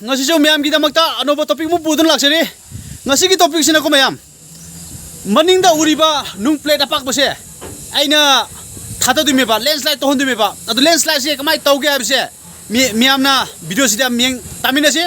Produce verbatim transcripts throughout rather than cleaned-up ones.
ꯉꯁꯤꯁꯨ ꯃꯌꯥꯝꯒꯤꯗꯃꯛꯇ ꯑꯅꯧꯕ topic ꯑꯃ ꯄꯨꯗꯨꯅ ꯂꯥꯛꯆꯔꯤ꯫ ꯉꯁꯤꯒꯤ topicꯁꯤꯅꯀꯣ ꯃꯌꯥꯝ, ꯃꯅꯤꯡꯗ ꯎꯔꯤꯕ ꯅꯨꯡ plate ꯑꯄꯥꯛꯄꯁꯦ ꯑꯩꯅ ꯊꯥꯗꯗꯣꯏꯅꯦꯕ, landslide ꯇꯧꯍꯟꯗꯣꯏꯅꯦꯕ꯫ ꯑꯗꯨ landslideꯁꯦ ꯀꯃꯥꯏꯅ ꯇꯧꯒꯦ ꯍꯥꯏꯕꯁꯦ ꯃꯤ-, ꯃꯤꯌꯥꯝꯅ videoꯁꯤꯗ ꯃꯤꯠꯌꯦꯡ ꯇꯥꯃꯤꯟꯅꯁꯤ꯫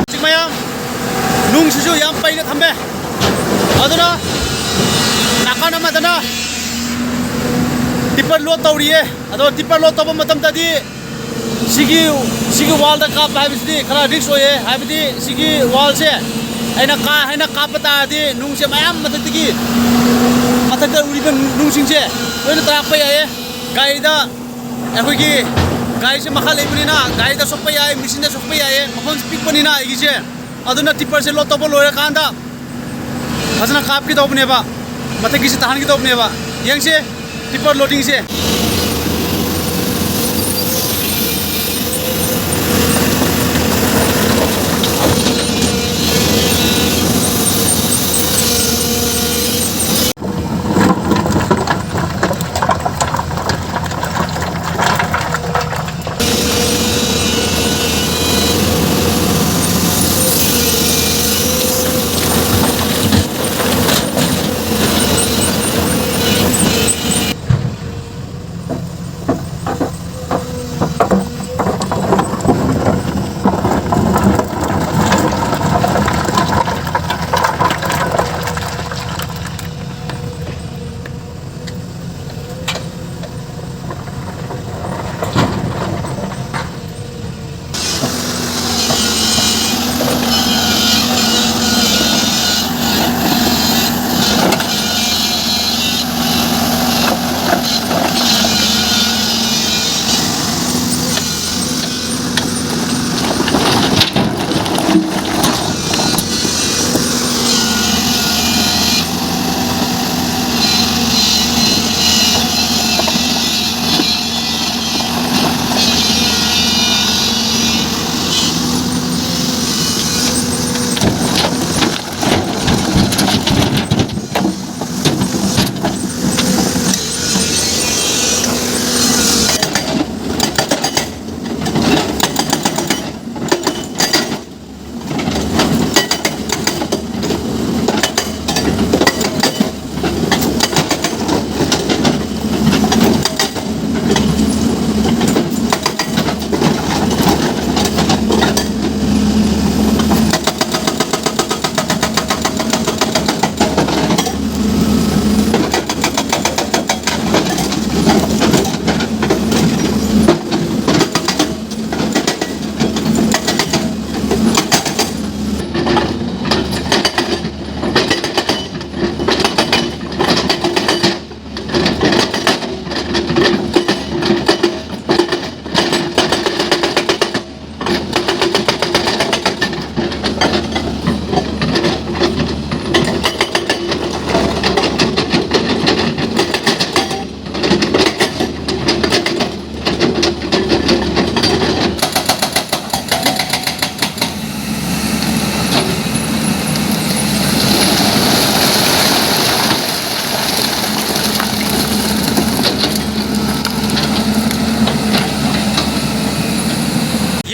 ꯍꯧꯖꯤꯛ ꯃꯌꯥꯝ ꯅꯨꯡꯁꯤꯁꯨ ꯌꯥꯝ ꯄꯩꯅ ꯊꯝꯃꯦ꯫ ꯑꯗꯨꯅ ꯅꯥꯀꯟ ꯑꯃꯗꯅ tipper load ꯇꯧꯔꯤꯌꯦ꯫ ꯑꯗꯣ tipper load ꯇꯧꯕ ꯃꯇꯝꯗꯗꯤ ꯁꯤꯒꯤ, ꯁꯤꯒꯤ wallꯗ ꯀꯥꯞꯄ ꯍꯥꯏꯕꯁꯤꯗꯤ ꯈꯔ risk ꯑꯣꯏꯌꯦ, ꯍꯥꯏꯕꯗꯤ ꯁꯤꯒꯤ wallꯁꯦ ꯑꯩꯅ ꯀꯥ ꯍꯦꯟꯅ ꯀꯥꯞꯄ ꯇꯥꯔꯗꯤ ꯅꯨꯡꯁꯦ ꯃꯌꯥꯝ ꯃꯊꯛꯇꯒꯤ, ꯃꯊꯛꯇ ꯎꯔꯤꯕ ꯅꯨꯡꯁꯤꯡꯁꯦ ꯂꯣꯏꯅ ꯇꯥꯔꯛꯄ ꯌꯥꯏꯌꯦ꯫ ꯒꯥꯔꯤꯗ ꯑꯩꯈꯣꯏꯒꯤ ꯒꯥꯔꯤꯁꯦ ꯃꯈꯜ ꯂꯩꯕꯅꯤꯅ ꯒꯥꯔꯤꯗ ꯁꯣꯛꯄ ꯌꯥꯏ, ꯃꯦꯆꯤꯟꯗ ꯁꯣꯛꯄ ꯌꯥꯏꯌꯦ꯫ ꯃꯐꯝꯁꯦ ꯄꯤꯛꯄꯅꯤꯅ ꯑꯩꯒꯤꯁꯦ, ꯑꯗꯨꯅ ꯇꯤꯞꯄꯔꯁꯦ ꯂꯣꯗ ꯇꯧꯕ ꯂꯣꯏꯔꯀꯥꯟꯗ ꯐꯖꯅ ꯀꯥꯞꯀꯗꯧꯕꯅꯦꯕ, ꯃꯊꯛꯀꯤꯁꯦ ꯇꯥꯍꯟꯒꯗꯧꯕꯅꯦꯕ꯫ ꯌꯦꯡꯁꯦ ꯇꯤꯞꯄꯔ ꯂꯣꯗꯤꯡꯁꯦ꯫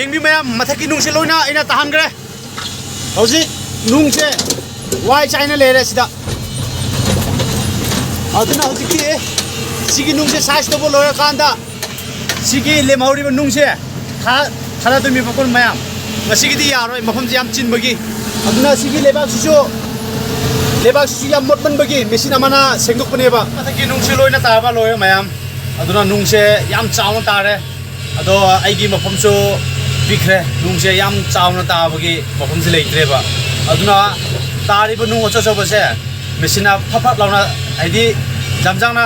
ꯌꯦꯡꯕꯤꯌꯨ ꯃꯌꯥꯝ, ꯃꯊꯛꯀꯤ ꯅꯨꯡꯁꯦ ꯂꯣꯏꯅ ꯑꯩꯅ ꯇꯥꯍꯟꯈ꯭ꯔꯦ꯫ ꯍꯧꯖꯤꯛ ꯅꯨꯡꯁꯦ ꯋꯥꯏ ꯆꯥꯏꯅ ꯂꯩꯔꯦ ꯁꯤꯗ꯫ ꯑꯗꯨꯅ ꯍꯧꯖꯤꯛꯇꯤ ꯁꯤꯒꯤ ꯅꯨꯡꯁꯦ ꯁꯥꯏꯖ ꯇꯧꯕ ꯂꯣꯏꯔꯀꯥꯟꯗ ꯁꯤꯒꯤ ꯂꯦꯝꯍꯧꯔꯤꯕ ꯅꯨꯡꯁꯦ ꯊꯥ-, ꯊꯥꯗꯗꯣꯏꯅꯦꯕꯀꯣ ꯃꯌꯥꯝ꯫ ꯉꯁꯤꯒꯤꯗꯤ ꯌꯥꯔꯣꯏ, ꯃꯐꯝꯁꯦ ꯌꯥꯝ ꯆꯤꯟꯕꯒꯤ꯫ ꯑꯗꯨꯅ ꯁꯤꯒꯤ ꯂꯩꯕꯥꯛꯁꯤꯁꯨ, ꯂꯩꯕꯥꯛꯁꯤꯁꯨ ꯌꯥꯝ ꯃꯣꯠꯃꯟꯕꯒꯤ ꯃꯦꯆꯤꯟ ꯑꯃꯅ ꯁꯦꯡꯗꯣꯛꯄꯅꯦꯕ꯫ ꯃꯊꯛꯀꯤ ꯅꯨꯡꯁꯦ ꯂꯣꯏꯅ ꯇꯥꯕ ꯂꯣꯏꯔꯦ ꯃꯌꯥꯝ꯫ ꯑꯗꯨꯅ ꯅꯨꯡꯁꯦ ꯌꯥꯝ ꯆꯥꯎꯅ ꯇꯥꯔꯦ꯫ ꯑꯗꯣ ꯑꯩꯒꯤ ꯃꯐꯝꯁꯨ ꯄꯤꯛꯈ꯭ꯔꯦ, ꯅꯨꯡꯁꯦ ꯌꯥꯝ ꯆꯥꯎꯅ ꯇꯥꯕꯒꯤ ꯃꯐꯝꯁꯦ ꯂꯩꯇ꯭ꯔꯦꯕ꯫ ꯑꯗꯨꯅ ꯇꯥꯔꯤꯕ ꯅꯨꯡ ꯑꯆꯧ ꯑꯆꯧꯕꯁꯦ ꯃꯦꯆꯤꯟꯅ ꯐꯠ ꯐꯠ ꯂꯥꯎꯅ, ꯍꯥꯏꯗꯤ ꯖꯝꯖꯥꯡꯅ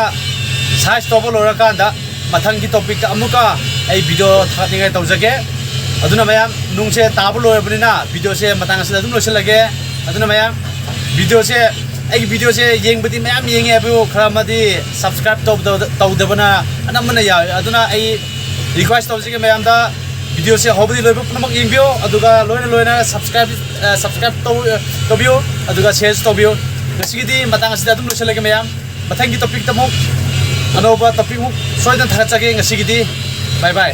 ꯁꯥꯏꯖ ꯇꯧꯕ ꯂꯣꯏꯔꯀꯥꯟꯗ ꯃꯊꯪꯒꯤ ꯇꯣꯄꯤꯛꯇ ꯑꯃꯨꯛꯀ ꯑꯩ ꯚꯤꯗꯤꯑꯣ ꯊꯥꯒꯠꯅꯤꯡꯉꯥꯏ ꯇꯧꯖꯒꯦ꯫ ꯑꯗꯨꯅ ꯃꯌꯥꯝ, ꯅꯨꯡꯁꯦ ꯇꯥꯕ ꯂꯣꯏꯔꯕꯅꯤꯅ ꯚꯤꯗꯤꯑꯣꯁꯦ ꯃꯇꯥꯡ ꯑꯁꯤꯗ ꯑꯗꯨꯝ ꯂꯣꯏꯁꯤꯜꯂꯒꯦ꯫ ꯑꯗꯨꯅ ꯃꯌꯥꯝ, ꯚꯤꯗꯤꯑꯣꯁꯦ, ꯑꯩꯒꯤ ꯚꯤꯗꯤꯑꯣꯁꯦ ꯌꯦꯡꯕꯗꯤ ꯃꯌꯥꯝ ꯌꯦꯡꯉꯦ, ꯑꯗꯨꯕꯨ ꯈꯔ ꯑꯃꯗꯤ ꯁꯕꯁꯀ꯭ꯔꯥꯏꯕ ꯇꯧꯗꯕ, ꯇꯧꯗꯕꯅ ꯑꯅꯝꯕꯅ ꯌꯥꯎꯋꯦ꯫ ꯑꯗꯨꯅ ꯑꯩ ꯔꯤꯀ꯭ꯋꯦꯁ ꯇꯧꯖꯒꯦ ꯃꯌꯥꯝꯗ, ꯚꯤꯗꯤꯑꯣꯁꯦ ꯍꯧꯕꯗꯤ ꯂꯣꯏꯕ ꯄꯨꯝꯅꯃꯛ ꯌꯦꯡꯕꯤꯌꯣ, ꯑꯗꯨꯒ ꯂꯣꯏꯅ ꯂꯣꯏꯅ ꯁꯕꯁꯀ꯭ꯔꯥꯏꯕ, ꯑ, ꯁꯕꯁꯀ꯭ꯔꯥꯏꯕ ꯇꯧ-, ꯑ, ꯇꯧꯕꯤꯌꯣ, ꯑꯗꯨꯒ ꯁꯦꯌꯔꯁꯨ ꯇꯧꯕꯤꯌꯣ꯫ ꯉꯁꯤꯒꯤꯗꯤ ꯃꯇꯥꯡ ꯑꯁꯤꯗ ꯑꯗꯨꯝ ꯂꯣꯏꯁꯤꯜꯂꯒꯦ ꯃꯌꯥꯝ꯫ ꯃꯊꯪꯒꯤ ꯇꯣꯄꯤꯛꯇ ꯑꯃꯨꯛ ꯑꯅꯧꯕ ꯇꯣꯄꯤꯛ ꯑꯃꯨꯛ ꯁꯣꯏꯗꯅ ꯊꯥꯒꯠꯆꯒꯦ꯫ ꯉꯁꯤꯒꯤꯗꯤ ꯕꯥꯏ ꯕꯥꯏ꯫